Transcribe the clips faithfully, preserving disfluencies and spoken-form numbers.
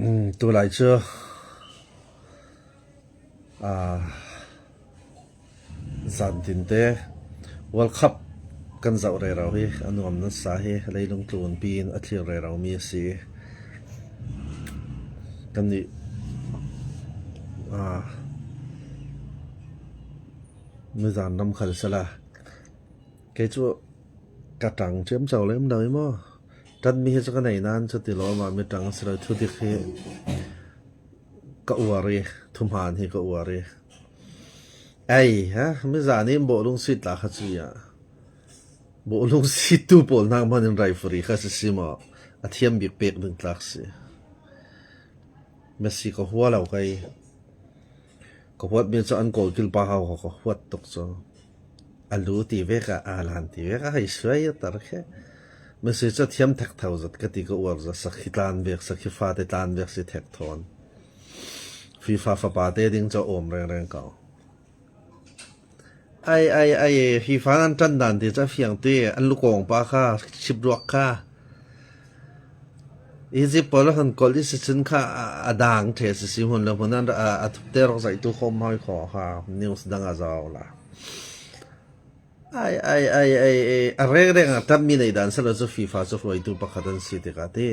Tulai cu zan tinte World Cup kan zoh rero hi a nuam nasa hi leilung tlunpi in a thlir reromi a si. Kannih mizan ram khal sala kei cu ka ṭang ciamco lem lo i maw? Ṭanmi hi cu ka nei nan cu ti lo, amah mi ṭang a si lo, thudik hi ka uar i, thuhmaan hi ka uar i. Ei ha, mizan i bawlung sit la kha cu ia, bawlung sittu pawl nak hman in referee kha si si maw? A thiam bik pek ding tlak si. Messi ka hua lo kei. Ka huatmi cu an kawlkil pa hau kha ka huat tuk cu. A lu ti vek ah, a lan ti vek ah hei suai a tar khe. Messi cu thiam thek tho zat ka ti ka uar zat, sakhi tlan vek, sakhi fate tlan vek si thek thawn. FIFA fapa te ding cu a awm rengreng ko. Ai, ai, ai, FIFA nan ṭan dan ti cu a fiang ti, an lukawng pa kha, chipruak kha. Egypt pawl a hun kol i si cun kha a, a dang ṭhe si si hmun le hmun an a, a thupte rawk zaihtu khawm hoi khaw kha news dang a zau la. Ai, ai, ai, ai, ai, a rengreng a ṭanmi nei dan si lo cu FIFA cu hruaitu pakhat an si tikah ti.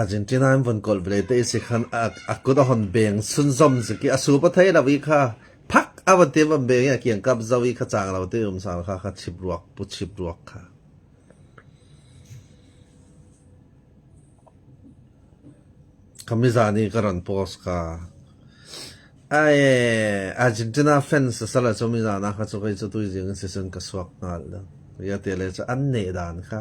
Argentina in von kol vele te i si khan a, a kut a hon beng sunzom zik i a sup a thei lo i kha phak a von te von beng i a kiangkap zo i kha cang lo te um san kha kha chipruak, pu chipruak kha. Ka mizan i ka ran post kha. Ai, Argentina fans a sala cu mizan a kha cu kei cu tui zing in sisen ka suak ngal lo. Ya te le cu an neh dan kha.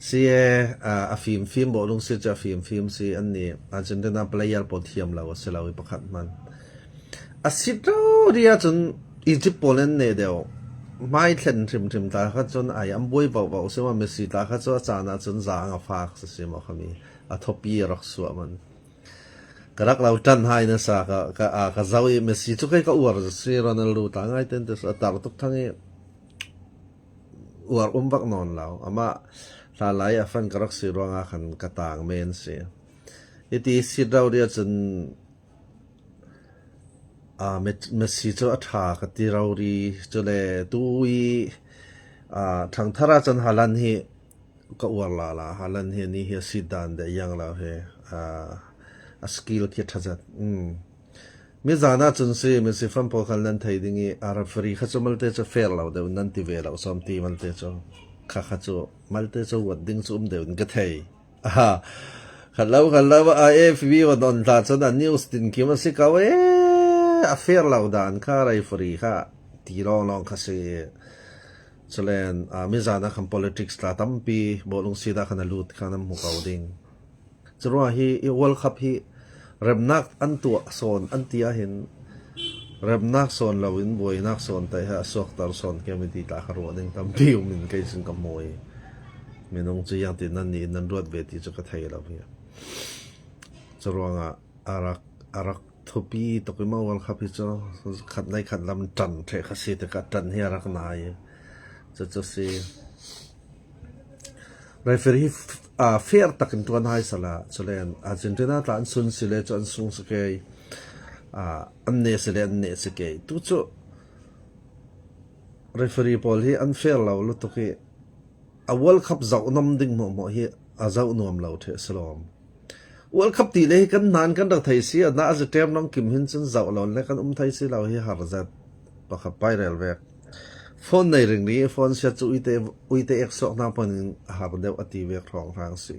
Si e, a, a fimfim bawlung si cu a fimfim si an ni Argentina player pawl thiam lo a si lo i pakhat hman. A sit rori ahcun Egypt pawl in an neh deuh. Hmai thlen hrimhrim ta kha cun ai an buai vohvoh si maw, Messi ta kha cu a caan ahcun zaang a fak si si maw khami a thupi a rak suah man. Ka rak lo ṭan hai nasa ka, ka, a, ka zoh i Messi cu kei ka uar si, Ronaldo ta ngai tente a tar tuk thang i uar um vak nawn lo. Amah hlanlai a fan ka rak si ruangah khan ka tang men si. Hiti sit rori ahcun Aa, Met-, Messi cu a ṭha ka ti rori, cule tu i, aa, ṭhangthar ah cun Haaland hi ka uar lala. Haaland hi ni hi a sit dan deuh iang lo hi, aa, a skill khi a ṭha zet. Um. Mizan ah cun si, Messi fan pawl khan nan thei ding i, a referee kha cu malte cu fair lo deuh nan ti ve lo, sawm ti malte cu. Kha kha cu malte cu uat ding cu um deuh in ka thei. Aha. Khat lo, khat lo, a F B va don ta cun a news tin kim a si ko e, a fair lo dan kha referee kha ti lawnglawng kha si. Culen, a, mizan ah khan politics tla tampi bawlung sit ah khan a lut khan an hmu ko ding. Curuah hi i World Cup hi remnak an tuah sawn an ti ahhin remnak sawn loin buainak sawn tei he a suakter sawn kemi ti tla kha ruah ding tampi um in kei sin ka hmu i minung cu iang ti nan nih in nan ruat ve ti cu ka thei lo hi. Curuangah a rak, a rak thupi tuk i maw World Cup hi cu khat nei khat lam ṭan ṭheh kha si tikah ṭan hi a rak nai i cucu si. Referee hi f-, aa, fair takin ṭuan hai sala, culen Argentina tla an sun si le cu an sung si kei, aa, an neh si le an neh si kei. Tu cu referee pawl hi an fair lo lutuk i a World Cup zoh nuam ding hmuahhmuah hi a zoh nuam lo ṭheh a si lawm. World Cup ti le hi kan hna in kan rak thei si, a na a ziṭem rawng kim hin cun zoh lo le kan um thei si lo hi har zet. Pakhat pairel vek. Phone nei ringring i phone siat cu uite, uite ek suak hna pon in a har deuh a ti vek hrawnghrang si.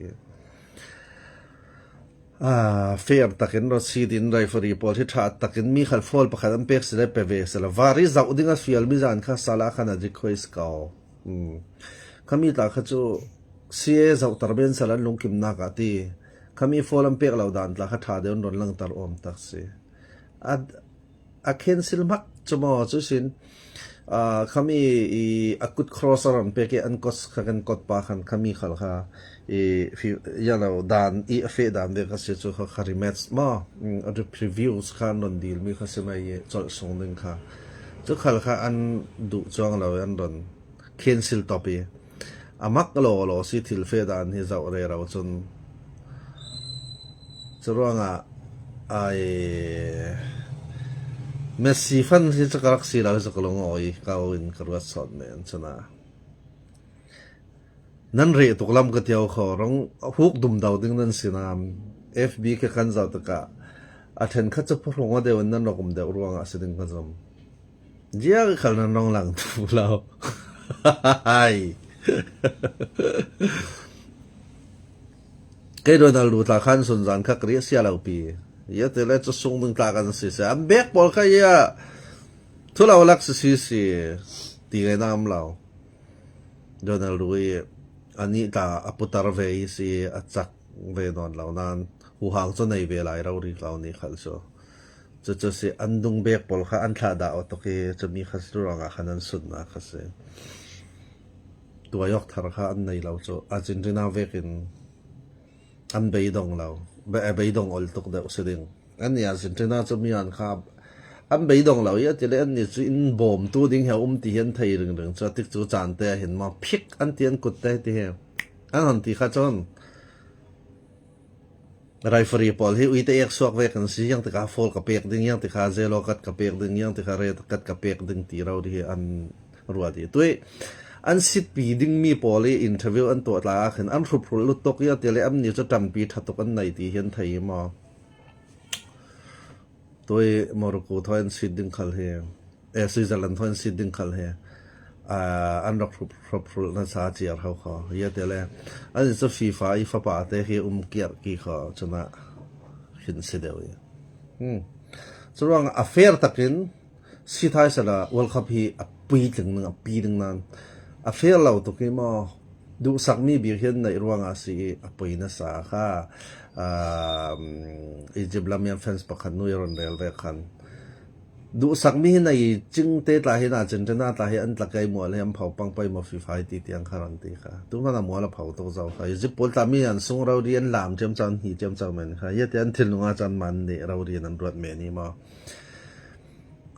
Ah, fair takin rawt si din referee pawl hi ṭha takin mi khal foul pakhat an pek si le pe ve si lo. Var i zoh ding a fial mi zan kha sala khan a request ko. Um. Khami tla kha cu C A zohter men sal an lungkimnak ah ti. Khami foul an pek lo dan tla kha ṭha deuh an rawn langter awm tak si. A, a cancel hmak cu maw cu sin, aa, khami i a kut cross a rawn pek i an kot kha kan kot pa khan khami khal kha i fi-, ya lo dan i a feh dan ve kha si cu kha, kha rematch maw, um, a reviews kha an rawn dil mi kha si mai i colh sung ding kha. Cu khal kha an duh cuang lo i an rawn cancel tawp i a mak lawlaw si thil feh dan hi zoh rero cun Curuangah ai Messi fan hi cu ka rak si lo hi cu ka lungawi ko in ka ruat sawt men cun a nan reh tuk lam ka tio kho rong huk dum do ding nan si nam. F B ka kan zoh tikah a ṭhenkhat cu phuhrung aw deuh in nan rak um deuh ruangah si ding ka zum. Ziang khal nan rong lang tu lo. Hai. Kei Ronaldo tla khan sunzan kha ka ria sia lo pi. Ia te le cu sung ding tla kan si se. An bek pawl kha ia thu lo lak si si si ti ngai na am lo. Ronaldo i a nih tla a putar ve i si a cak ve nawn lo nan huhang cu nei ve lai rori kau nih khal cu. Cucu si an dung bek pawl kha an thlah dah awk tuk i cumi kha si ruangah khan an sunnak kha si. Tuai awk thar kha an nei lo cu Argentina vekin an beidong lo, be-, beidong ol tuk deuh si ding. An nih Argentina cu mi an kha an beidong lo i a ti le an nih cu in bawmtu ding he a um ti hi an thei ringring cu a tikcu caan te ah hin maw phik an ti an kut te ti hi an han ti kha cun. Referee pawl hi uite ek suak ve kan si, iang tikha foul ka pek ding, iang tikha zelo kat ka pek ding, iang tikha red kat ka pek ding ti rau dih hi an ruat i tui. An sitpi ding mi pawl i interview an tuah tla ah khin an hruphrul lutuk i a ti le an ni cu ṭampi ṭha tuk an nei ti hi an thei i maw? Tui Morocco thawi an sit ding khal hi, eh, Switzerland thawi an sit ding khal hi, ah, an rak hrup, hrup, hrulh nasa ciar ho kho. Ia te le, an in cu FIFA i fapa te hi um kiar ki kho, cun ah hin si deuh i. Hmm. Curuang a fair takin, si thai sala World Cup hi a pui tling ning, a pi ding nan, a fair lo tuk i maw? Duhsakmi bik hi an neih ruangah a si i a poi nasa kha, um, Egypt lam i an fans pakhat nu i ron rel ve khan. Duhsakmi hi nei cing te tla hi na, Argentina tla hi an tla kei mual hi an phau pang poi maw FIFA hi ti tiang kha ron ti kha. Tu hmana mual a phau tuk zo kha. Egypt pawl tla mi an sung rau ri an lam ciam cang hi ciam cang men kha. Ia te an thil nunga can man nih rau ri an ruat men i maw?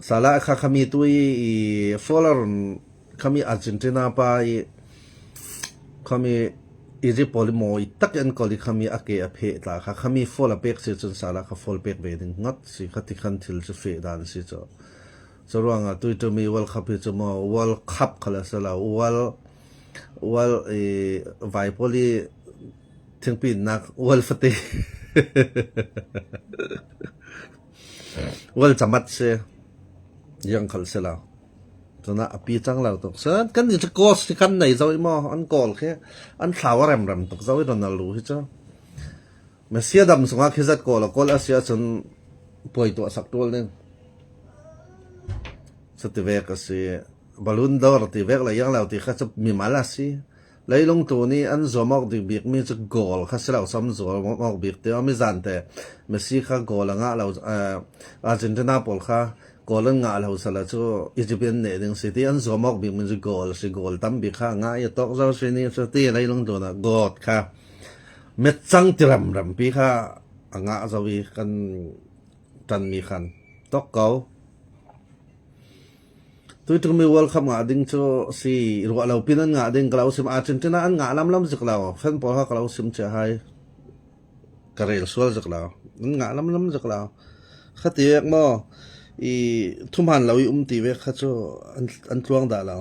Sala kha khami tu i, i foul a ron khami Argentina pa i khami Egypt pawl i maw i tak an kol i khami a ke a pheh tla kha khami foul a pek si cun sala kha foul pek ve ding ngat si kha ti khan thil cu feh dan si cu. Curuangah tui tumi World Cup hi cu maw World Cup kha la sala World, World i vai pawl i thingpinak World fate. World camat si ziang khal si lo. Cun ah a pi cang lo tuk. Cun kan ni cu coach hi kan nei zo i maw? An goal khi an thlau a remrem tuk zo i Ronaldo hi cu. Messi a dam sungah khi zat goal a goal a si ahcun puai tuah sak ṭual ning. Cu ti vek a si. Ballon d'Or ti vek le iang lo ti kha cu mimal a si. Leilung tlun i an zuam awk ding bikmi cu goal kha si lo, sam zuam awk bik te, a mi zante Messi kha goal a ngah lo, eh, Argentina pawl kha goal an ngah lo sala cu Egypt in neh ding si ti, an zuam awk bikmi cu goal si, goal tam bik kha a ngah i a tawk zo si ni cu ti, leilung tlun ah goal kha mecang ti remrem pi kha a ngah zo i kan ṭanmi khan tawk ko. Tui ṭummi World Cup ngah ding cu si ruah lo pin an ngah ding ka lo sim. Argentina an ngah lamlam zik lo. Fan pawl kha ka lo sim cia hai. Ka rel sual zik lo. An ngah lamlam zik lo. Kha ti vek maw? I thuhman lo i um ti vek kha cu an, an tluang dah lo.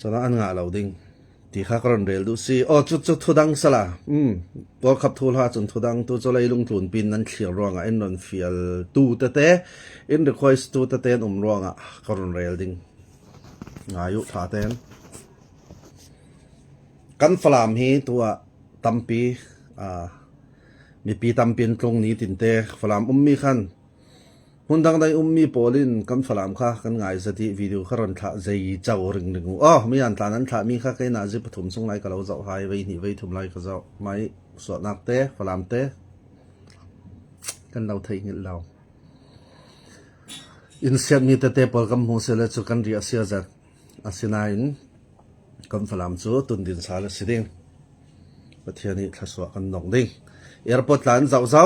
Cun an ngah lo ding. Ti kha ka ron rel duh si. Aw, cu, cu thudang sala. Um, World Cup thu hla cun thudang tu cu leilung tlun pin nan thlir ruangah in ron fial tu tete, in request tu tete an um ruangah ka ron rel ding. Ngai uh ṭha ten. Kan Falam hi tuah tampi, aa, mipi tampi an tlung ni tinte Falam ummi khan Hmun dangdang i ummi pawl in kan Falam kha kan ngai zat i video kha ron thlah zei co ringring uh. Aw, mi an tlan an thlahmi kha kei nazi pathum sung lai ka lo zoh hai, vei hnih vei thum lai ka zoh. Mai suahnak te, Falam te kan lo theih ngilh lo. In siatmi tete pawl kan hmuh si le cu kan riah sia zat. Asinain kan Falam cu tundin sal a si ding. Pathian nih thlasuah kan nong ding. Airport tla an zoh zo.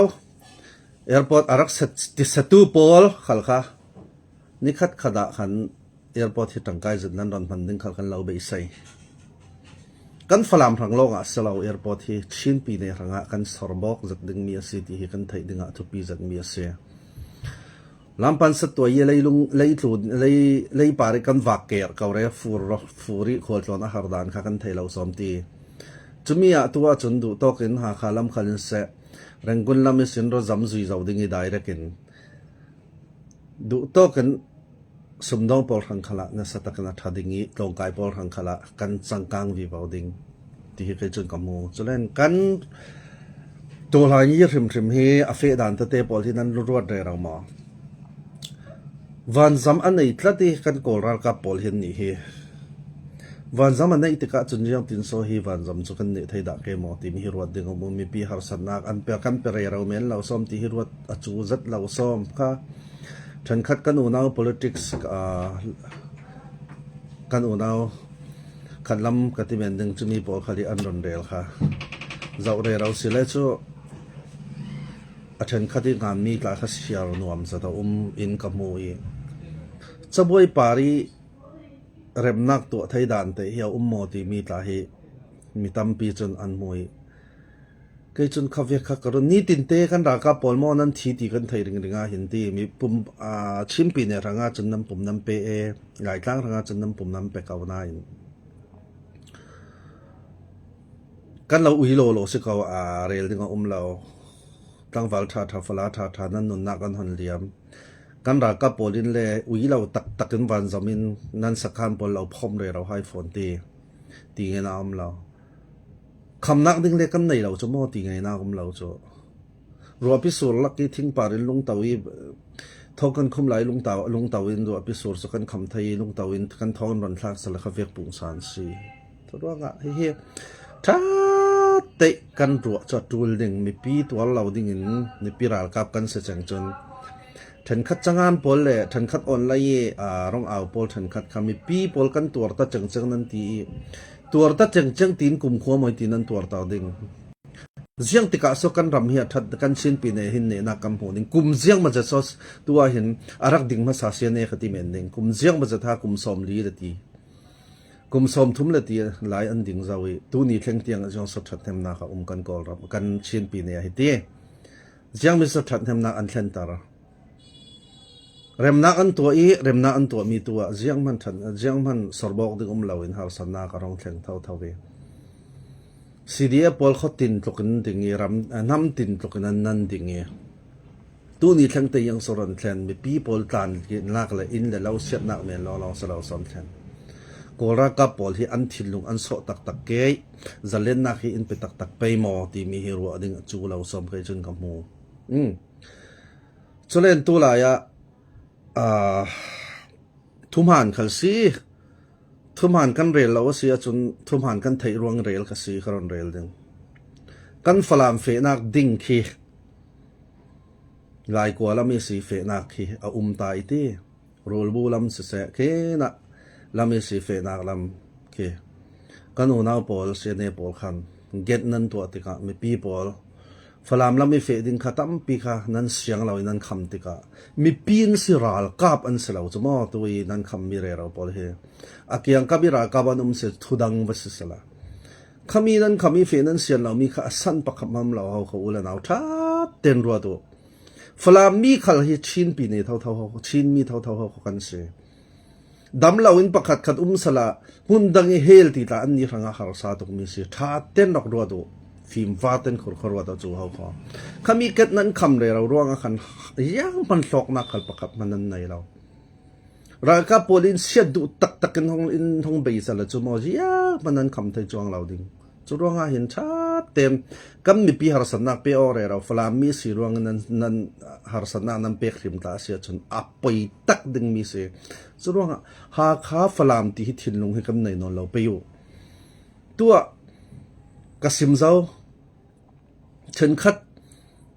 Airport a rak set, ti setu pawl khal kha nikhat khat ah khan airport hi ṭangkai zet nan ron hman ding khal kan lo beisei. Kan Falam hrang lawngah si lo, airport hi Chinpi ne hrangah kan sorbawk zet dingmi a si ti hi kan theih dingah thupi zetmi a si. Lampan sattuai leilung leitlu lei leipari kan vak ker ko re fur ro furi khualtlawn a har dan kha kan thei lo sawm ti. Cumi ah tu ah cun duhtawkin Hakha lam khalin seh, Rangoon lam i sin ro zam zui zo ding i direct in duhtawkin sumdawng pawl hrang khalah nasa takin a ṭha ding i tlawngkai pawl hrang khalah kan cangkang vivo ding ti hi kei cun ka hmu. Culen kan tuhlai ni hrimhrim hi a feh dan tete pawl hi nan ruat rero maw? Vanzam a nei tlat i kan Kawl ralkap pawl hi an nih hi. Vanzam a neih tikah cun ziangtin saw hi vanzam cu kan neh thei dah ke maw timi hi ruat ding a um. Mipi harsatnak an pe, kan pe rero men lo sawm ti hi ruat a cu zet lo sawm kha. Ṭhenkhat kan unau politics, aa, kan unau khatlam ka ti men ding cumi pawl khal i an run rel kha. Zoh rero si le cu a ṭhenkhat i nganmi tla kha siar nuam zet a um in ka hmu i cabuai pari remnak tuah thei dan te hi a um maw timi tla hi mi tampi cun an hmu i kei cun kha vek kha ka run. Nitinte kan ralkap pawl maw nan thi ti kan thei ringring ah hin ti mi pum, aa, Chinpi ne hrangah cun nan pum nan pe e, Laitlang hrangah cun nan pum nan pe ko nain kan lo ui lawlaw si ko, aa, rel ding a um lo. Tlangval ṭha ṭha, fala ṭha ṭha, nan nunnak kan hon liam. Kan ralkap pawl in le ui lo taktak in vanzam in nan sakhan pawl lo phawm rero hai fawn ti, ti ngeina um lo. Khamnak ding le kan nei lo cu maw ti ngeina um lo cu. Ruahpi sur lak i thingpar in lungto i thawng kan khum lai lungto, lungto in ruahpi sur cu kan kham thei i lungto in kan thawng in ron thlak sala kha vek pungsan si. Curuangah hihi ṭha teih kan ruah cu a ṭul ding, mipi tuar lo dingin mipi ralkap kan si ceng cun ṭhenkhat cangan pawl le ṭhenkhat online i, aa, rong au pawl ṭhenkhat kha mipi pawl kan tuar ta cengceng nan ti i tuar ta cengceng tiin kumkhua mawi tiin nan tuar ta ding. Ziang tikah saw kan ram hi a ṭhat, kan Chinpi ne hin nehnak kan hmuh ding. Kum ziang maw zet saw tu ah hin a rak ding hmasa sia ne ka ti men ding. Kum ziang maw zet ha kum sawm li le ti. Kum sawm thum le ti lai an ding zo i tuni thleng tiang ah ziang saw ṭhathnemnak a um kan Kawlram, kan Chinpi ne a hi ti. Ziangmi saw ṭhathnemnak an thlenter. Remnak an tuah i remnak an tuahmi tu ah zianghman ṭhat, zianghman sorbawk ding um loin harsatnak a rong thleng thotho i C D F pawl khuatin tlukin ding i ram, hnamtin tlukin an nan ding i tuni thlengte iang saw ron thlen mipi pawl tlan lak le inn le lo siatnak men lawnglawng si lo sawn thlen. Kawl ralkap pawl hi an thinlung an sawh taktak kei, zalennak hi in pe taktak pei maw timi hi ruah ding a cu lo sawm kei cun ka hmu. Culen tu lai ah, aa, thuhman khal si, thuhman kan rel lo a si ahcun thuhman kan theih ruang rel kha si ka ron rel ding. Kan Falam fehnak ding khi Laikua lam i si fehnak khi a um ta i ti. Rulbu lam siseh khinah lam i si fehnak lam khi kan unau pawl, C N A pawl khan get nan tuah tikah mipi pawl Falam lam i feh ding kha tampi kha nan siang lo i nan kham tikah mipi an si, ralkap an si lo cu maw tu i nan khammi rero pawl hi a kiangkap i ralkap an um si, thudang va si sala. Khami nan kham i feh nan sian lomi kha a san pakhat hmam lo ho kha u le nau ṭha ten ruat uh. Falam mi khal hi Chinpi ne thotho ho, Chinmi thotho ho kha kan si. Dam loin pakhat khat um sala hmun dang i hel ti tla an ni hrangah harsa tukmi si. Ṭha ten rak ruat uh. Fimva ten khurkhur ruat uh cu ho kha. Khami ket nan kham rero ruangah khan zianghman hlawknak khal pakhat hman nan nei lo. Ralkap pawl in siat duh taktak in hong, in hong bei sala cu maw zianghman nan kham thei cuang lo ding. Cu ruangah hin ṭha tem kan mipi harsatnak pe aw rero, Falam mi si ruangin nan, nan harsatnak nan pek hrim ta a si ahcun a poi tak dingmi si. Cu ruangah Hakha Falam ti hi thinlung hi kan nei nawn lo pei uh. Tuah ka sim zo. Ṭhenkhat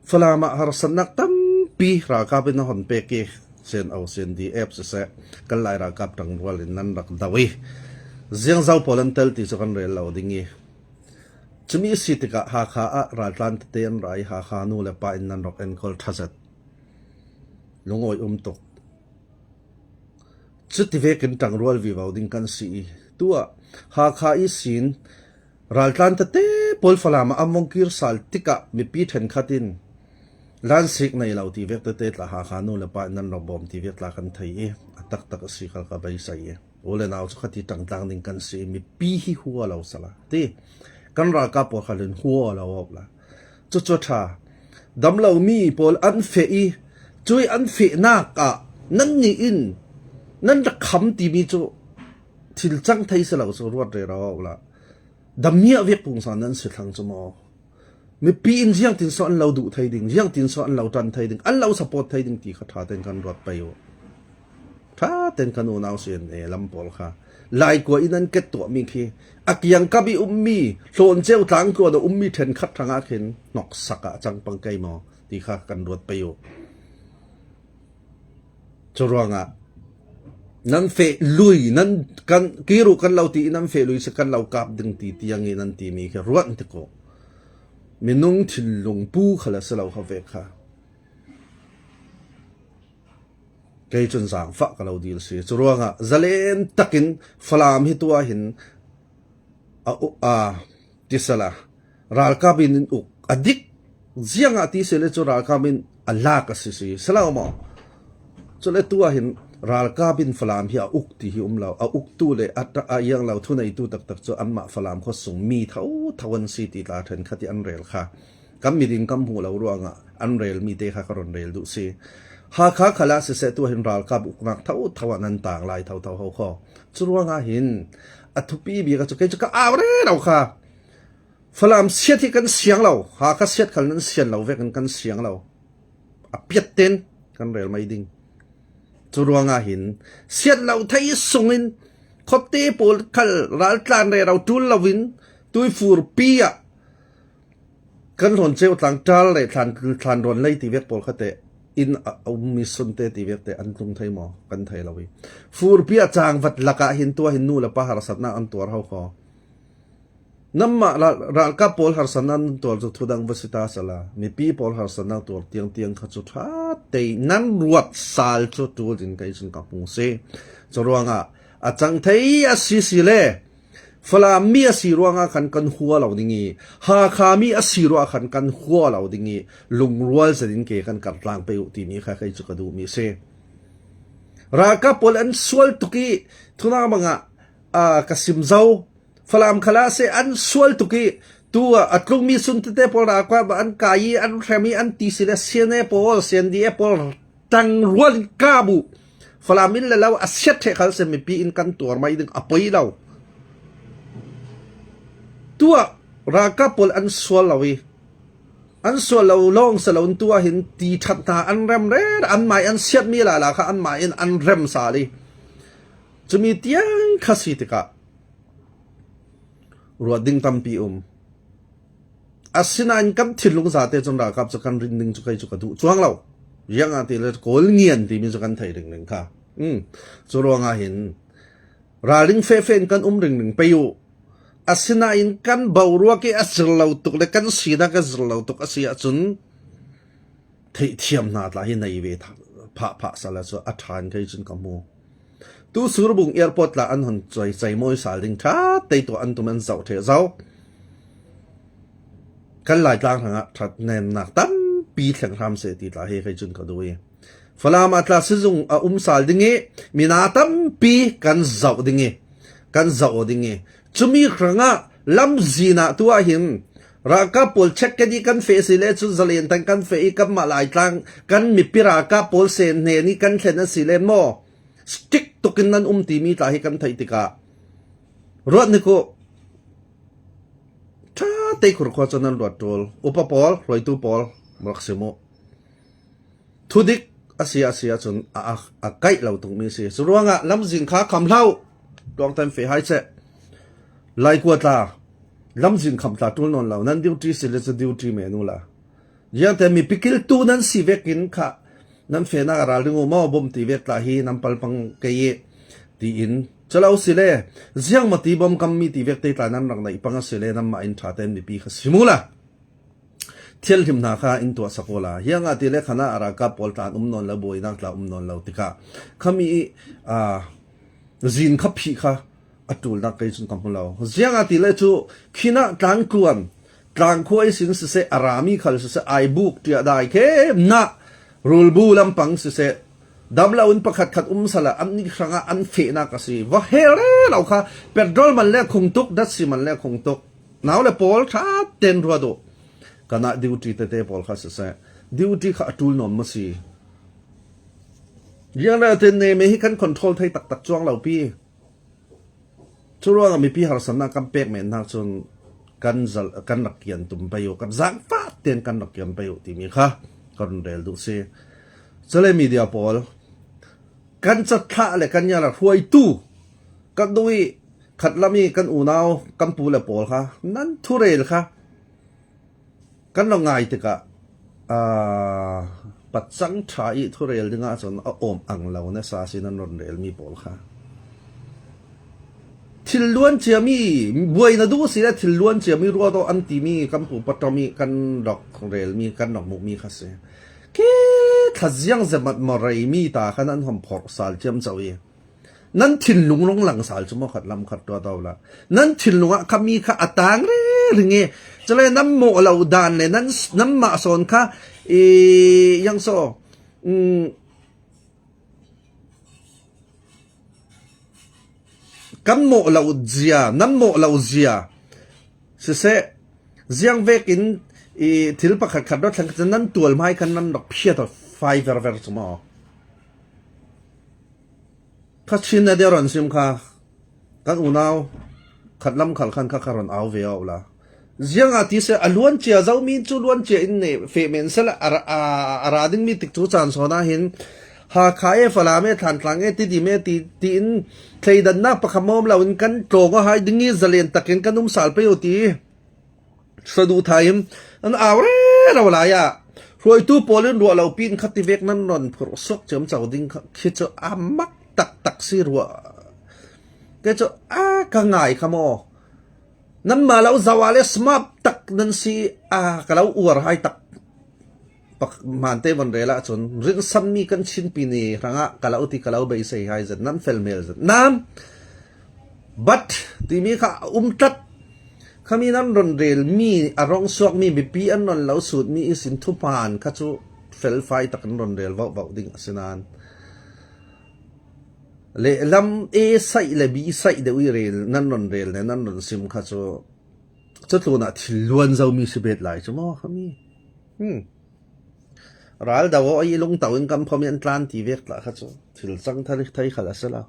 Falam ah harsatnak tampi ralkap in a hon pek i C N O, C N D F siseh, kan Lai ralkap ṭangrual in nan rak do i ziangzo pawl an tel ti cu kan rel lo ding i cumi a si tikah Hakha ah raltlan tete an ra i Hakha nu le pa in nan rak enkawl ṭha zet. Lungawi um tuk. Cuti vekin ṭangrual vivo ding kan si i tuah Hakha i sin Raltlan tete pawl Falam ah an vong kir sal tikah mipi ṭhenkhat in lansik nei lo ti vek tete tla Hakha nu le pa in nan rawbawm ti vek tla kan thei i, a taktak a si khal ka beisei i, u le nau cu khati ṭangtlang ding kan si i, mipi hi hua lo sala ti kan ralkap pawl khal in hua lo awk la. Cucu a ṭha. Damlomi pawl an feh i, cui an fehnak ah nannih in nan rak kham timi cu thil cang thei si lo cu ruat rero awk la. Dammi ah vek pungsan nan si thlang cu maw? Mipi in ziangtin so an lo duh thei ding, ziangtin so an lo ṭan thei ding, an lo support thei ding ti kha ṭha tein kan ruat pei uh. Ṭha tein kan unau sian e lam pawl kha laikua in an ket tuahmi khi a kiangkap i ummi, Hlawn ceu tlangtluan a ummi ṭhenkhat hrangah khin hnoksak ah a cang pang kei maw ti kha kan ruat pei uh. Curuangah nan feh lui, nan kan kiru kan lo ti i nan feh lui si kan lo kap ding ti tiang i nan timi khi ruat ti ko. Minung thinlung pu kha la si lo kha vek kha. Kei cun zaangfah ka lo dil si. Curuangah zalen takin Falam hi tuah hin a, a, tisala ralkap in in uk a dik. Ziangah ti si le cu ralkap in a lak a si si. Si lo maw? Cule tuah hin ralkap in Falam hi a uk ti hi um lo. A uktu le a, a iang lo thuneitu taktak cu anmah Falam khuasung mi tho tho an si ti tla ṭhenkhat i an rel kha. Kan miding kan hmuh lo ruangah an relmi te kha ka rawn rel duh si. Hakha khalah siseh tuah hin ralkap uknak tho tho ah nan tang lai tho tho ho kho. Curuangah hin a thupi bik a cu kei cu ka au rero kha. Falam siat hi kan siang lo, Hakha siat khal nan sian lo vekin kan siang lo. A piat ten kan rel mai ding. Curuangah hin siat lo thei sungin khuate pawl khal raltlan rero ṭul loin tuifurpi ah kan Hlawn ceu tlang ṭal le thlan, thlan rawn lei ti vek pawl khate in a, a ummi sunte ti vek te an tlung thei maw? Kan thei lo i. Furpi a cangvat lakah hin tuah hin nu le pa harsatnak an tuar ho kho. Nanmah ra-, ralkap pawl harsatnak nan tuar cu thudang va si ta sala, mipi pawl harsatnak tuar tiang tiang kha cu ṭha tei nan ruat sal cu ṭul in kei cun ka hmu si. Curuangah a cang thei a si si le Falam mi a si ruangah khan kan hua lo ding i, Hakha mi a si ruah khan kan hua lo ding i, lungrual zetin ke kan kartlang pei uh timi kha kei cu ka duhmi si. Ralkap pawl an sual tuk i, thunang bangah, aa, ka sim zo. Falam khalah se an sual tuk i, tu a, a tlungmi sun tete pawl ralkap ah an kai i, an hrem i, an ti si le C N A pawl, C N D A pawl tangrual in kap uh. Falam in le lo a siat ṭheh khal se mipi in kan tuar mai ding a poi lo. Tuah ralkap pawl an sual lo i, an sual lo lawng si lo in tuah hin ti ṭhat hna an rem rero, anmah i an siatmi lala kha anmah in an rem sal i. Cumi tiang kha si tikah ruat ding tampi um. Asinain kan thinlung zate cun ralkap cu kan rin ding cu kei cu ka duh cuang lo. Ziangahtile Kawl ngian timi cu kan thei ringring kha. Um, cu ruangah hin ralring fehfeh in kan um ringring pei uh. Asinain kan boruak i a zir lo tuk le kan sinak a zir lo tuk a si ahcun, theihthiam hna tla hi nei ve tha-, phah phah sala cu a ṭhan kei cun ka hmu. Tu Surbung airport tla an hun cei, cei mawi sal ding ṭha tei tuah an tum an zoh ṭheh zo. Kan Laitlang hrangah ṭhat nemnak tampi thleng hram seh ti tla hi kei cun ka duh i. Falam ah tla sizung a um sal ding i, mina tampi kan zoh ding i, kan zoh aw ding i, cumi hrangah lamzin ah tuah hin ralkap pawl check kan i kan feh si le cun zalen tan kan feh i kanmah Laitlang kan mipi ralkap pawl sen hnen i kan thlen a si le maw? Strict tukin nan um timi tla hi kan theih tikah ruat ni ko. Ṭha tei khurkhua cu nan ruat ṭul. Upa pawl, hruaitu pawl, rak sim uh. Thudik a si a si ahcun a, a, a kaih lo tukmi a si. Curuangah lamzin kha kham hlah. Tuangtan feh hai seh. Laikua tla lamzin kham tla ṭul nawn lo. Nan duty si le cu duty men uh la. Ziangte mipi kiltu nan si vekin kha nan fehnak a ralring uh maw bawm ti vek tla hi nan palpang kei i tiin. Calo si le ziangmati bawmkammi ti vek te tla nan rak neih pang a si le nanmah in ṭha tein mipi kha sim uh la. Thianhlim hna kha in tuahsak awla, ziangahtile khan ah a ralkap pawl tla an um nawn lo, buainak tla um nawn lo tikah khami i, aa, zin kha phih kha a ṭulnak kei cun ka hmu lo. Ziangahtile cu khinah tlangkuan, tlangkhua ihsin siseh, a rami khal siseh, aibuk ṭiah dai khemnah rulbu lampang siseh, dam loin pakhatkhat um sala, annih hrangah an fehnak a si. Va hel rero kha, petrol man le khung tuk, datsi man le khung tuk. Nau le pawl ṭha ten ruat uh. Kanah duty tete pawl kha siseh, duty kha a ṭul nuam maw si. Ziangretin ne me hi kan control thei taktak cuang lo pi. Curuangah mipi harsatnak kan pek men hnak cun kan zal, kan rak kian tum pei uh, kan zaangfah tein kan rak kian pei uh timi kha ka run rel duh si. Cule media pawl, kan cathlah le kan yalah hruaitu, kan duh i khatlam i kan unau, kan pu le pawl kha nan thurel kha kan lo ngai tikah, aa, patcang ṭha i thurel dingah cun a awm ang lo nasa si nan run relmi pawl kha. Thil luan ciami, buai na duh si le thil luan ciami ruat aw an timi kan pu paṭam i kan rak relmi, kan rak hmuhmi kha si. Khi thlaziang zemat maw reimi ta kha nan hom phorh sal ciamco i, nan thinlung rung lang sal cu maw khat lam khat tuah tau la. Nan thinlung ah kha mi kha a tang riri nge. Cule nan mawh lo dan le nan, nanmah sawn kha i yang so, um, kan mawh lo zia, nan mawh lo zia siseh, ziang vekin i thil pakhat khat rawt thlang khat nan tual hmai khan nan rak phiat a fai verver cu maw? Kha Chin na deuh ron sim kha, kan unau khat lam khal khan kha ka ron au ve aw la. Ziangah ti se a luan cia zomi cu luan cia in ne feh men sela a ra, a, a ra dingmi tik cu caan sawn ah hin Hakha e, Falam e, Thantlang e, Tidim e ti, tiin thleidannak pakhat mawm lo in kan tlawng aw hai ding i zalen takin kan um sal pei uh ti. Saduhthai in an au rero lai ah hruaitu pawl in ruah lo pi in khativek nan ron phurh suak ciamco ding kha, khi cu a mak taktak si ruah. Kei cu a ka ngai kha maw? Nanmah lo zawa le smap tak nan si a ka lo uar hai tak. Pak-, hmante von rel ahcun rinsanmi kan Chinpi ni hrangah ka lo ti, ka lo beisei hai zet, nan fel mel zet nan. But timi kha a um tlat. Khami nan ron relmi, a rong suakmi, mipi an ron lo sutmi ihsin thuphan kha cu felfai tak an ron rel vauhvauh ding a si nan. Lehlam A saih le B saih deuh i rel, nan ron rel le nan ron sim kha cu, cu tlunah thil luan zomi si bet lai cu maw khami? Hmm. Ral do aw i lungto in kan phom i an tlan ti vek tla kha cu thil cang thar thei khal a si lo.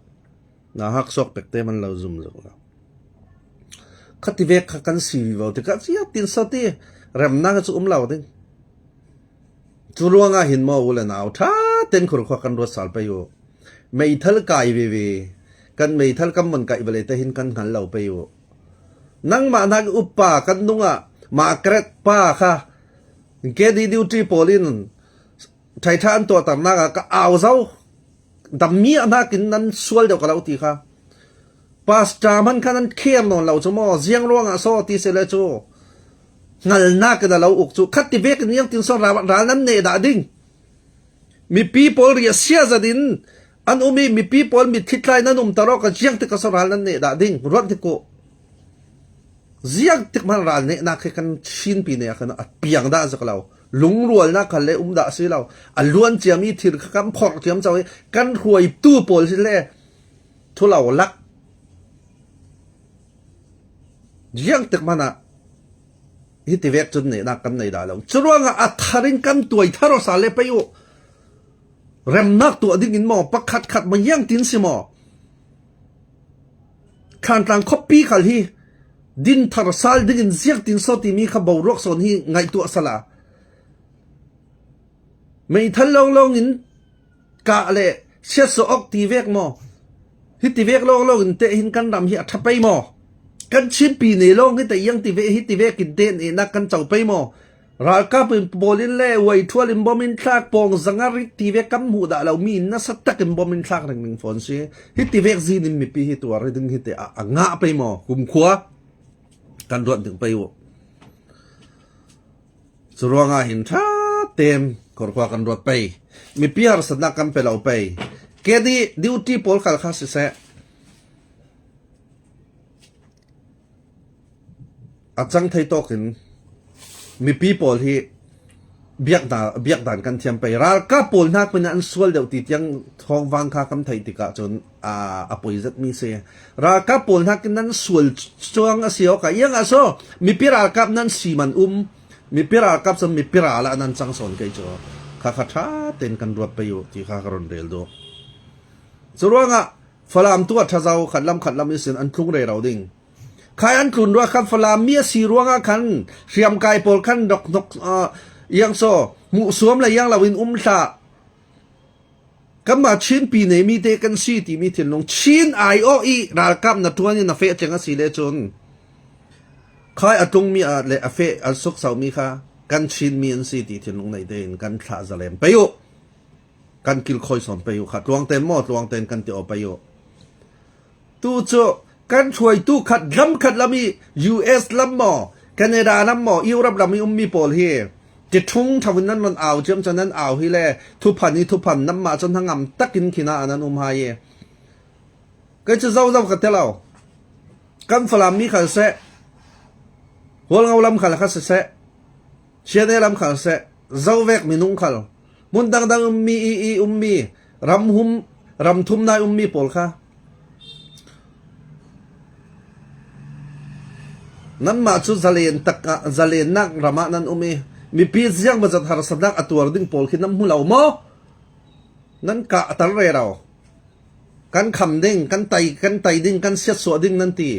Na hak suak pekte man lo zum zok lo. Khativek kha kan si vivo tikah ziah tin so ti remnak cu um lo ding. Cu ruangah hin maw u le nau ṭha ten khurkhua kan ruat sal pei uh. Meithal kai veve, kan meithal kan von kaih vele te hin kan hngal lo pei uh. Nangmah hnak i upa kan nungah Margaret pa kha K D duty pawl in ṭhaitha an tuahternak ah ka au zo. Dammi a hnakin nan sual deuh ka lo ti kha. Pastor hman kha nan kher nawn lo cu maw? Ziang ruangah so ti sele cu hngalnak in a lo uk cu. Khativek in ziangtin so ral, ral nan neh dah ding? Mipi pawl riahsia zat in an um i mipi pawl mitthlitlai nan umter awk a ziangtik a so ral nan neh dah ding? Ruat dik uh. Ziangtik hman ral nehnak hi kan Chinpi nih a khan a piang dah zak lo. Lungrualnak khan le um dah si lo. A luan ciami thil kha kan phorh ciamco i kan hruaitu pawl si le thu lo lak. Ziangtik hmanah hitivek cun nehnak kan nei dah lo. Curuangah a thar in kan tuai thar awsa le pei uh. Remnak tuah dingin maw, pakhat khat maw, ziangtin si maw? Thantlang khuapi khal hi din thar sal dingin ziangtin so timi kha boruak sawn hi ngaihtuah sala. Meithal lawnglawng in kah le siatsuah awk ti vek maw? Hitivek lawnglawng in teh hin kan ram hi a ṭha pei maw? Kan Chinpi ne lawng hi teh iang tivek, hitivek in teh nehnak kan co pei maw? Ralkap in pawl in le uaithual in bom in thlak, pawng zanga rik tivek kan hmuh dah lo mi in nasa takin bom in thlak ringring fawn si. Hitivek zin in mipi hi tuar hi ding hi teh a, a ngah pei maw? Kumkhua kan ruat ding pei uh. Curuangah hin ṭha tein khurkhua kan ruat pei. Mipi harsatnak kan pe lo pei. K D duty pawl khal kha siseh. a cang thei tawkin mipi pawl hi biakna, biakdan kan thiam pei. Ralkap pawl hnak min an sual deuh ti tiang thawng vang kha kan theih tikah cun, aa, a poi zetmi si. Ralkap pawl hnakin nan sual cuang a si awkah, iang a so mipi ralkap nan si man um, mipi ralkap cun mipi ral ah nan cang sawn kei cu kha kha ṭha tein kan ruat pei uh ti kha ka run rel duh. Curuangah Falam tu a ṭha zo khat lam khat lam ihsin an tlung rero ding. Khai an tlun ruah khan Falam mi a si ruangah khan hriamkai pawl khan rak hnok, aa, iang so hmuhsuam le iang loin um hlah. Kanmah Chin pi nei mi te kan si timi thinlung Chin aiawh i ralkap na ṭuan in a feh tling a si le cun khai a tlungmi a le a feh a sukso mi kha kan Chin mi an si ti thinlung nei tein kan thlah zalen pei uh. Kan kilkhawi sawn pei uh kha, tluangten maw, tluangten kan ti aw pei uh. Tu cu kan hruaitu khat lam khat lam i U S lam maw, Canada lam maw, Europe lam i ummi pawl hi ti ṭhung ṭhawin nan run au ciamco nan au hi le thuphan i thuphan nanmah cun hnangam takin khin ah nan um hai i kei cu zozo ka ti lo. Kan Falam mi khal seh, Hualngo lam khal kha siseh, Siane lam khal seh, zovek minung khal, hmun dangdang ummi i, i ummi, ram hum, ram thum nai ummi pawl kha nanmah cu zalen tak ah, zalennak ram ah nan um i mipi ziangbazat harsanak a tuar ding pawl khi nan hmu lo maw? Nan kahter rero. Kan kham ding, kan tai, kan tai ding, kan siatsuah ding nan ti.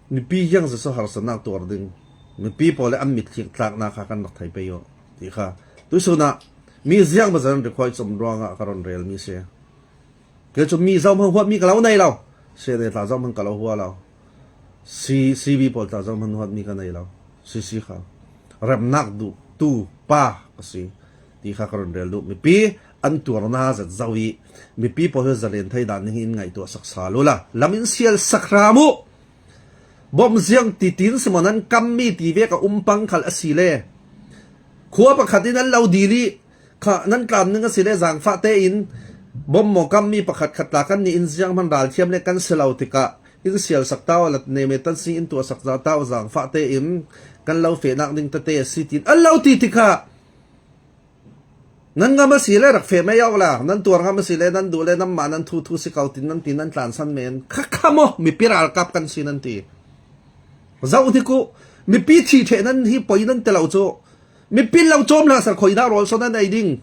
Mipi hiang zeso harsanak tuar ding. Mipi pawl le an mitthli tlaknak kha kan rak thei pei uh ti kha tuisun ah mi ziangbazat an request um ruangah ka run rel mi si. Kei cu mi zohman huatmi ka lo nei lo. Siate tla zohman ka lo hua lo. C, C B pawl tla zohman huatmi ka nei lo. C C kha remnak duh tu pa ka si ti kha ka run rel duh. Mipi an tuarna zet zo i mipi pawl hi zalen thei dan ning in ngaihtuah sak sal uhla lam in sial sak hram uh. Bom ziang titin si maw nan kammi ti vek a um pang khal a si le khua pakhat in an lo dil i kha nan tlam ning a si le zangfah tein bom maw kammi pakhat khat tla kan nih in zianghman ralthiam le kan si lo tikah in sial sak ta uh la, neme tan si in tuah sak za ta uh, zangfah tein kan lo fehnak ding tete a si tiin an lo ti tikah nan ngam a si le rak feh mai awk la, nan tuar ngam a si le nan duh le nanmah nan thu thu si ko tin nan ti nan tlansan men kha kha maw mipi ralkap kan si nan ti. Zoh hnik uh, mipi thih ṭheh nan hi poi nan ti lo cu. Mipi lo cawm hlah sal khoi dah rawl sawn nan ei ding.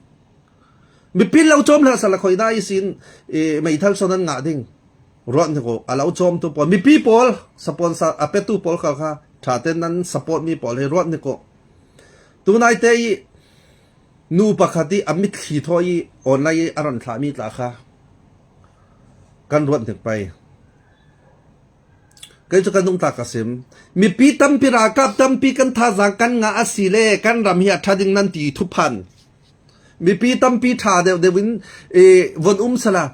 Mipi lo cawm hlah sal khoi dah ihsin, eh, meithal sawn nan ngah ding. Ruat hnik uh, a lo cawmtu pawl, mipi pawl, sponsor a petu pawl khal kha ṭha tein nan support mi pawl hi ruat hnik uh. Tunaite i nu pakhat i a mitthli thawi i online i a run thlahmi tla kha kan ruat hnik pei. Kei cu kan nungta ka sim. Mipi tampi ralkap tampi kan thazaang kan ngah a si le kan ram hi a ṭha ding nan ti thuphan. Mipi tampi ṭha deuh deuh in, eh, von um sala.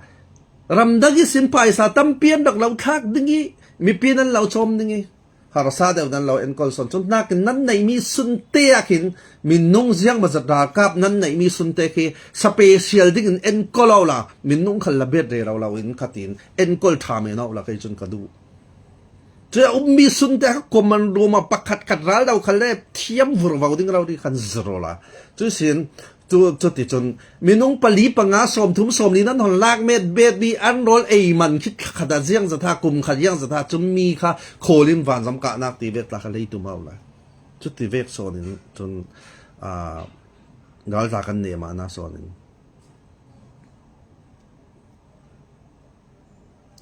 Ramdang ihsin paisa tampi an rak lo thlak ding i mipi nan lo cawm ding i harsa deuh nan lo enkawl sawn cun hnakin nan neihmi sunte ah khin minung ziangbazat ralkap nan neihmi sunte khi special dingin enkawl awla minung khal la bet rero lo in khatin enkawl ṭha men awla kei cun ka duh. Cu a ummi sunte kha common room ah pakhat khat ral do khal le thiam vurvo ding rori khan zero la. Cuisin cu, cuticun minung pali panga sawmthum sawmli nan hon lak met bet mi an rawl ei man khit khat ah ziang zatha kum khat ziang zatha cun mi kha khawl in vanzam kahnak ti vek tla kha lei tum hau lai. Cuti vek sawn in cun, aa, raltla kan nehmahna sawn in.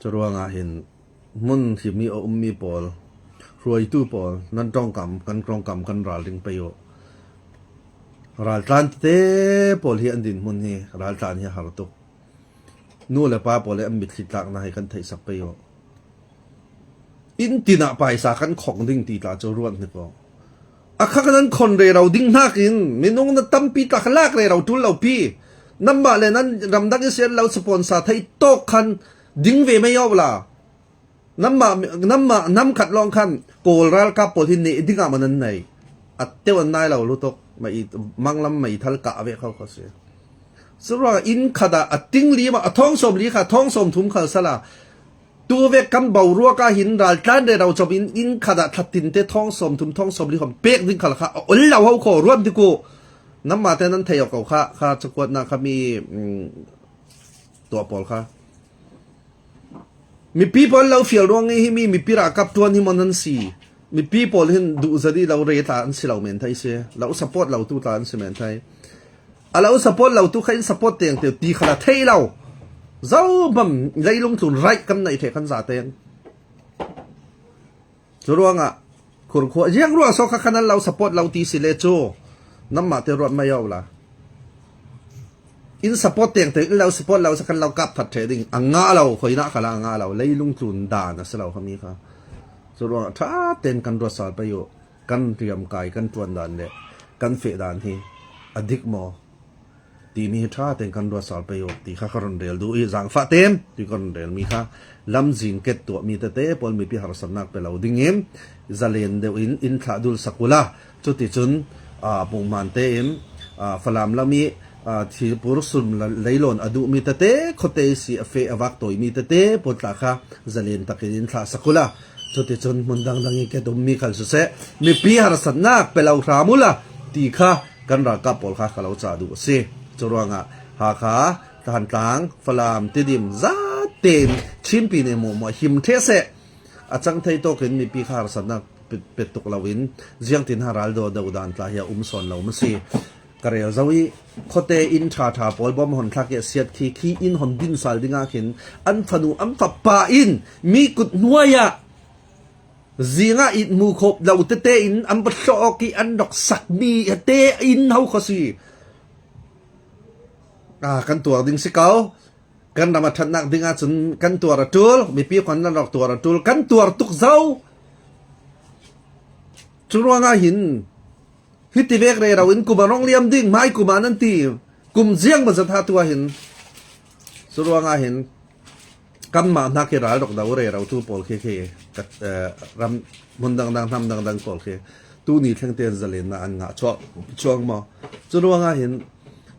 Curuangah hin hmun hrimmi a ummi pawl, hruaitu pawl, nan ṭongkam, kan ṭongkam, kan ralring pei uh. Raltlan tete pawl hi an dinhmun hi, raltlan hi a har tuk. Nu le pa pawl hi an mitthli tlakna hi kan theihsak pei uh. Inn tinah paisa kan khong ding ti tla cu ruat hnik uh. A kha kan an khon rero ding hnakin minung na tampi tla kha lak rero ṭul lo pi. Nanmah le nan ramdang ihsin lo sponsor thei tawk khan ding ve mai awla. Nanmah, nanmah nam khat lawng khan Kawl ralkap pawl hi neh dingah man an nei. A teu an nai lo lutuk. Mei, manglam meithal kah ve kho kho si. Curuangah inn khat ah a ting li mah, a thawng sawm li kha, thawng sawm thum khal sala. Tu vek kan boruak ah hin raltlan rero cop in, inn khat ah thla tinte thawng sawm thum thawng sawm li khawm pek ding khal kha a ol lo ho khaw ruat dik uh. Nanmah te nan thei awk kha, kha cakuatna kha mi, mm, tuah pawl kha. Mipi pawl lo fial ruang i hi mi, mipi ralkap tuan hi maw nan si. Mipi pawl hin duh zat i lo re tla an si lo men thei si. Lo support lo tu tla an si men thei. A lo support lo tu kha in support teng teu ti kha la thei lo. Zo bam leilung tlun right kan nei thei kan za ten. Cu ruangah khurkhua ziang ruang so kha khan an lo support lo ti si le cu. Nanmah te ruat mai awk la. In support teng teu in lo support lo sa kan lo kap that thei ding. A ngah lo, khoina kha la a ngah lo. Leilung tlun dan a si lo kha mi kha. Cu ruangah ṭha ten kan ruat sal pei uh. Kan riamkai, kan ṭuan dan le kan feh dan hi a dik maw? Timi hi ṭha ten kan ruat sal pei uh ti kha ka run rel duh i zangfah ten ti ka run rel mi kha lamzin ket tuah mi tete pawl mipi harsatnak pe lo dingin zalen deuh in in thlah dul sak ula. Cuticun, aa, pungman tein, aa, Falam lam i, aa, thilpur sun la-, leilawn a duh mi tete, khuate si a feh a vak tawi mi tete pawl tla kha zalen takin in thlah sak ula. Cuticun hmun dangdang i ket um mi khal siseh, mipi harsatnak pe lo hram ula ti kha kan ralkap pawl kha ka lo ca duh a si. Curuangah Hakha, Thantlang, Falam, Tidim, zaten Chinpi ne muahmuah him ṭheh seh. A cang thei tawkin mipi kha harsatnak pe-, pe tuk loin ziangtin ha ral dawdo dan tla hi a um sawn lo maw si. Ka rel zo i khuate in ṭhaṭha pawl bawm hon thlak i a siat khi, khi in hon din sal dingah khin an fanu an fapa in mi kut hnuai ah zingah it mu khawp lo tete in an va thlawh awk i an rak sak mi te in ho kha si. Ah, kan tuar ding si ko. Kan ram a ṭhatnak ding ahcun kan tuar a ṭul, mipi khuan nan rak tuar a ṭul, kan tuar tuk zo. Cu ruangah hin hiti vek rero in kum a rong liam ding, hmai kum ah nan ti, kum ziang maw zat ha tu ah hin. Cu ruangah hin kanmah hnak hi ral rak do rero tu pawl khi khi, ka, eh, ram hmun dangdang, hnam dangdang pawl khi tu ni thleng tein zalenna an ngah chuak, chuak maw? Cu ruangah hin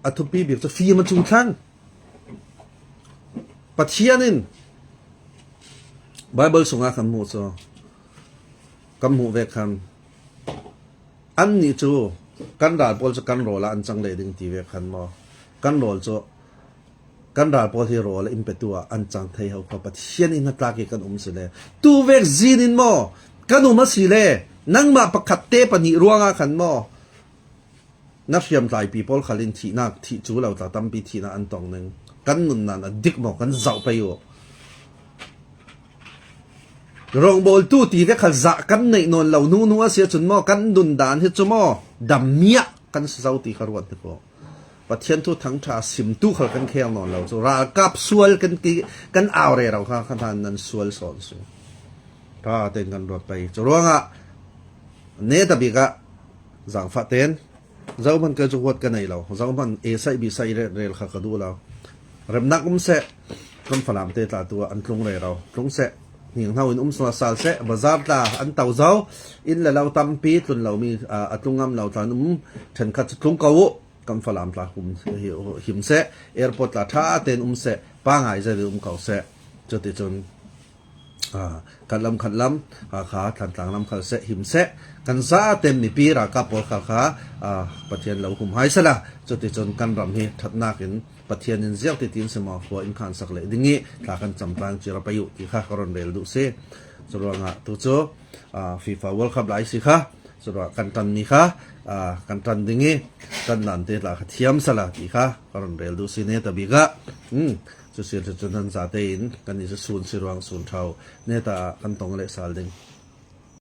a thupi bik cu fim a cung thlang. Pathian in Baibal sungah kan hmuh cu, kan hmuh vek khan, annih cu kan ral pawl cu kan rawl ah an cang leh ding ti vek khan maw? Kan rawl cu, kan ral pawl hi rawl in petu ah an cang thei ho kha Pathian in hnatlak i kan um si le, tu vek zin in maw? Kan um a si le, nangmah pakhat te pahnih ruangah khan maw? Na hriamtlaipi pawl khal in thihnak, thih cu lo tla tampi thihnak an tong ning. Kan nunnak a dik maw, kan zoh pei uh. Rongbawltu ti vek khal zah kan neih nawn lo hnu hnu a si ahcun maw, kan nundan hi cu maw, dam miah kan si zo ti kha ruat dik uh. Pathian thu thangṭha simtu khal kan khel nawn lo cu, ralkap sual kan ti, kan au rero kha, kha hna nan sual sawn si. Ṭha tein kan ruat pei. Cu ruangah netabik ah zangfah tein zohman kei cu huat ka nei lo. Zohman A saih, B saih rel, rel kha ka duh lo. Remnak um seh. Kan Falam te tla tu ah an tlung rero. Tlung seh. Hninghno in um sual sal seh. Bazar tla an to zo. Inn le lo tampi tlun lo mi, aa, a tlung ngam lo tla an um. Ṭhenkhat cu tlung ko uh. Kan Falam tla hum, hi, him seh. Airport tla ṭha tein um seh. Pangai zet in um ko seh. Cuticun, aa, khat lam, khat lam, Hakha, Thantlang lam khal seh, him seh. Kan zaten mipi ralkap pawl khal kha, aa, Pathian lo hum hai sala. Cuticun kan ram hi ṭhatnak in Pathian in ziak titin si maw, khua in khansak leh ding i tla kan camtlang cir a pei uh ti kha ka run rel duh si. Curuangah tu cu, aa, FIFA World Cup lai si kha. Curuah kan ṭanmi kha, aa, kan ṭan ding i ṭandan te tla kha thiam sala ti kha ka run rel duh si netabik ah. Hmm. Cu si cu nan zatein kan i cu sun si ruang sun ṭhau neta kan tong leh sal ding.